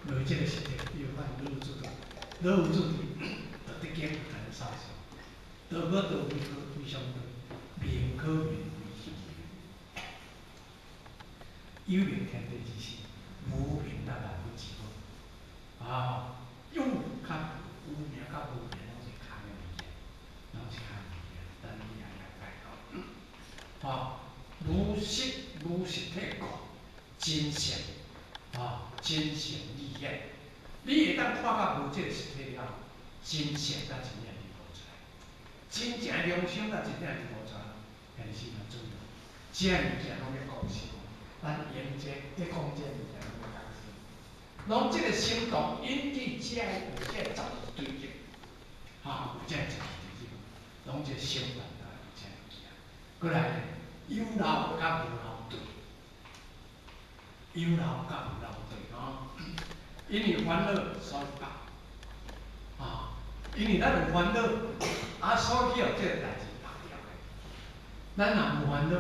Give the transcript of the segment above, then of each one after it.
无這个實體，你有煩惱注定，惱有注定，就得見有談殺相，道可道非可非常道，名可名非是名。有名天地之始，無名得萬物之本。啊，有較有名佮無名攏是空的物件，攏是空的物件，等你來了解吼。啊，無實無實體故，真相啊，真相立現。你會當看到無這个實體了，真相才真正流露出來，真正良心才真正流露出來。兄弟姊妹注意，這个物件攏咧講實話，咱用這咧講這个物件攏咧講實話，攏這个心動引起這个有這个雜堆積，哈，有這個雜堆積，攏這個心動才有這个物件。過來，有漏佮無漏對，有漏佮無漏對吼，因為煩惱所以縛，啊，因為咱有煩惱，啊，所以去予這个代誌縛牢的。咱若無煩惱，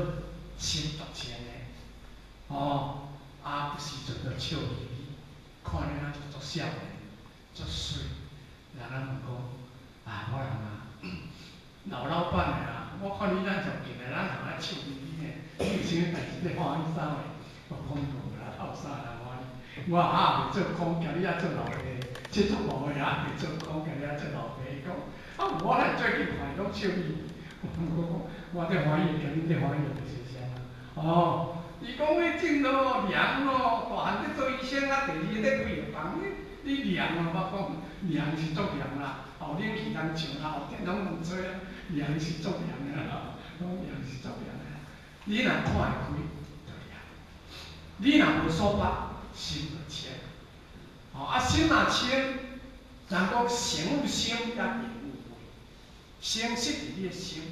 心足清的，吼，啊，不時陣就笑嘻嘻，看你若足少年，足媠，人仔問講，啊，某人啊，老老闆的啊，我看你咱上近來，咱人愛笑嘻嘻的，你有啥物代誌欲歡喜啥的？我講無啦，後生人歡喜，我還未做空，今日猶做老爸，75歲猶未做空，今日猶做老爸。伊講，啊，我來最近看伊攏笑嘻嘻，我講我咧歡喜，共恁咧歡喜就是啥啊？哦，伊講你種咯涼咯，大漢咧做醫生啊，第二咧開藥房，你你涼咯，我講涼是足涼啦，後冷氣通上啦，後電攏通吹啊，涼是足涼的啦，講涼是足涼的。你若看會開，就涼；你若無所縛，心就清。哦，啊，心若清，人講誠有心，才定有慧。誠實佇你的心，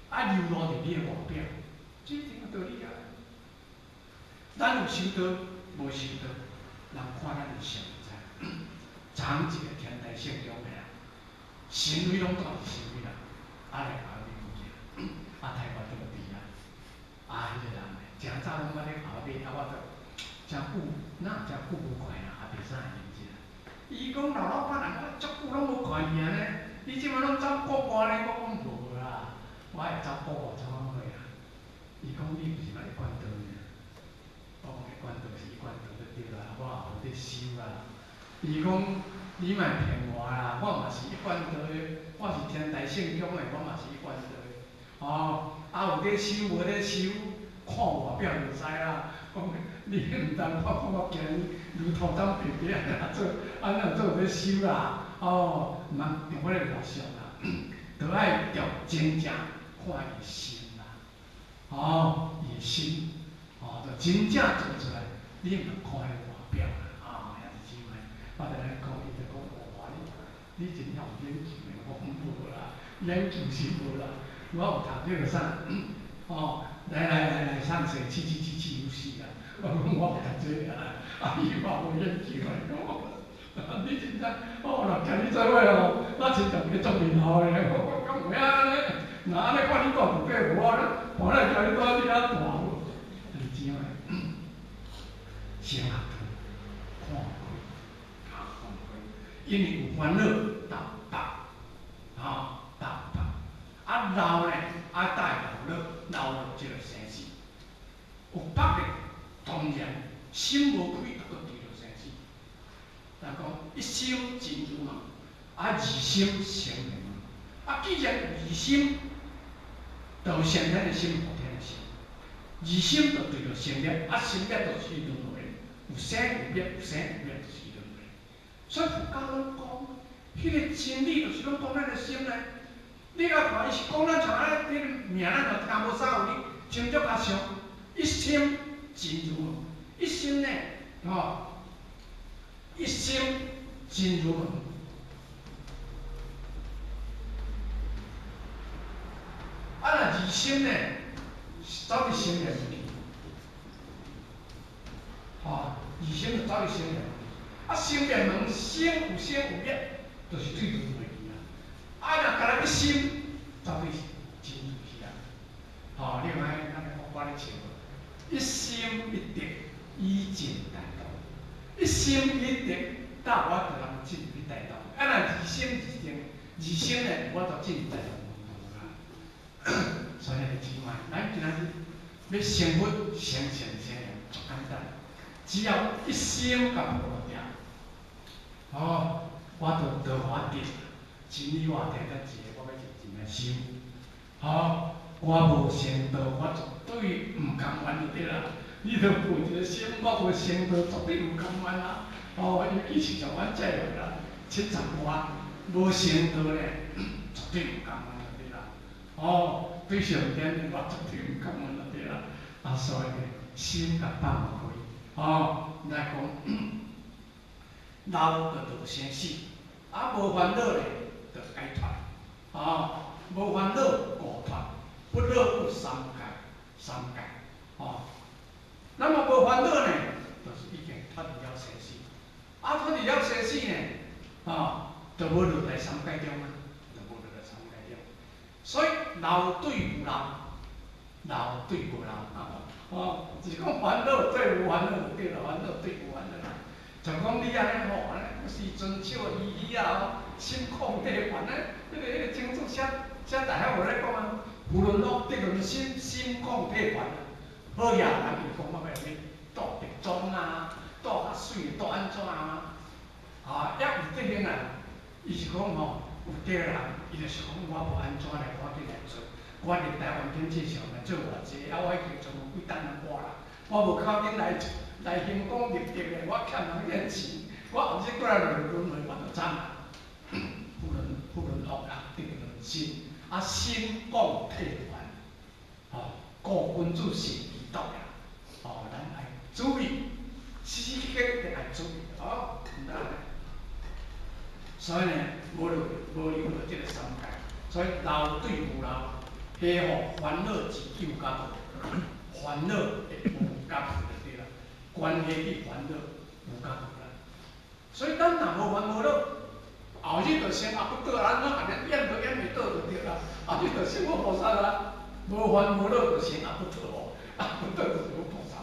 啊，流露佇你的外表，這一定有道理啊。咱有修道，無修道，人看咱的相就知。昨昏一個天台聖中的啊，神位攏住佇神位啦，啊來共我買物件，啊台灣倒佇啊，啊彼个人呢，誠早攏捌咧共我買，啊我就誠久，哪有誠久無看伊啊，也袂啥會認真。伊講老老闆人，我足久攏無看伊啊呢，你這擺攏走國外呢？我講無啦，我會走國外創啥貨啊？伊講你毋是捌一貫道呢？我講一貫道是一貫道就對啦，我也無咧修啦。伊講你莫騙我啦，我嘛是一貫道的，我是天台聖宗的，我嘛是一貫道的。哦，啊有咧修無咧修，看外表就知啦。講你毋通我講我驚你如頭髒白白按怎做，按怎做咧修啦？哦，毋通著彼个外相啦，著愛著真正看伊心啦。哦，伊的心，哦，著真正做出來，你毋通看彼個外表啦。啊，兄弟姊妹，我佇咧講，伊就講哇，你你真正有研究的，我講無啦，研究是無啦，我有讀彼個啥，哦，來來來來，上水七七七七有四啦，我講我有讀這個啦，啊伊嘛無研究啊，伊講，你真正，哦，若聽你做伙哦，我親像咧做面頭的，我講有影按呢，若按呢看你住佇底無我咧，看來聽你住佇遐大無，兄弟姊妹，先學看開，啊看開，因為有煩惱就縛，吼就縛，啊老呢，啊帶老了，老了就會生死，有縛的當然心無開，就閣對著生死。人講一心真如門，啊二心生滅門。啊既然有二心，就有先天的心、後天的心。二心就對著生滅，啊生滅就是輪迴，有生有滅，有生有滅就是輪迴。所以佛教攏講，彼個真理就是攏講咱的心呢。你來看，伊是講咱像按呢，彼個名咱就聽無啥有理，親像較像一心真如門，一心呢，吼，一心真如門。啊，若二心呢，走去生滅門去，吼，二心就走去生滅門去。啊，生滅門生有生有滅，就是對輪迴去啊。啊，若干焦一心，走對真如去啊。吼，你有看咱个我咧唱無？一心一德，以淨大道；一心一德，搭無法度人進入去大道。啊，若二心二定，二心呢，無法度進入大道門啦。所以兄弟姊妹，咱今仔日欲成佛、成聖、成賢，足簡單，只要一心共無掉，哦，我就得法定，真理我聽得一个，我欲認真來修。吼，我無成道，我絕對毋甘願就對啦。你著抱一个心，我無成道，絕對毋甘願啦。哦，尤其是像阮這樣啦，70外無成道咧，絕對毋甘願就對啦。哦，對上天我絕對毋甘願就對啦。啊，所以呢，心共放開，哦，來講，老就著生死，啊無煩惱咧，就解脫，哦，無煩惱五脫，不落入三界，三界，哦。那麼無煩惱呢，就是已經脫離了生死，啊脫離了生死呢，哦，就無落來三界中啊，就無落來三界中。所以老對無老，老對無老，哦，就是講煩惱對無煩惱就對啦，煩惱對無煩惱。像講你按呢吼，按呢時陣笑嘻嘻啊，吼，心曠體凡咧，彼个清楚寫寫大海有咧講啊，無論惡得論心，心曠體凡啊。好額人伊講我欲去戴白裝啊，戴較媠，戴按怎啊？啊，抑有德行啊，伊是講吼，有德人，伊就是講我無按怎咧，我緊來做，我佇台灣經濟上來做偌濟，啊，我已經全部幾擔我啦，我無靠恁來來興功立德咧，我欠人遐錢，我後日過來落輪迴，我就慘啊。不論惡啊，得論心，啊心廣體凡，吼，故君子慎其獨也，吼，咱愛注意，時時刻刻都愛注意，吼，毋通按呢。所以呢，無落無入著這个三界，所以老對無老，彼吼煩惱之有佮無，煩惱會有佮無就對啦，關係去煩惱有佮無啦。所以咱若無煩無惱，後日就成阿不倒，按怎按呢演都演袂倒就對啦。後日就成佛菩薩啦，無煩無惱就成阿不倒哦，阿不倒就是佛菩薩，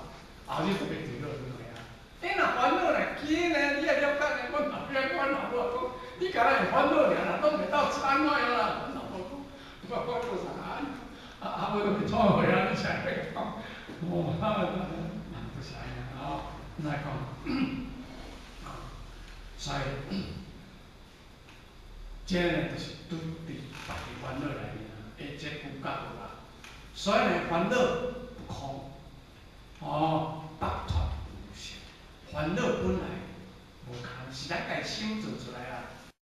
後日就欲墜落輪迴啊。你若煩惱咧，緊呢，你愛了解呢，阮後壁阮老母講，你敢若會煩惱爾啦，攏袂當安怎樣啦？阮老母講，我講做啥啊？啊啊，無就創貨啊！你啥咧講？哦，啊，人就是按呢吼，來講，所以，這呢就是對佇別己煩惱內面啊，會這有佮無啦。所以呢，煩惱不空，哦，百脫無成。煩惱本來無空，是咱家心做出來啊。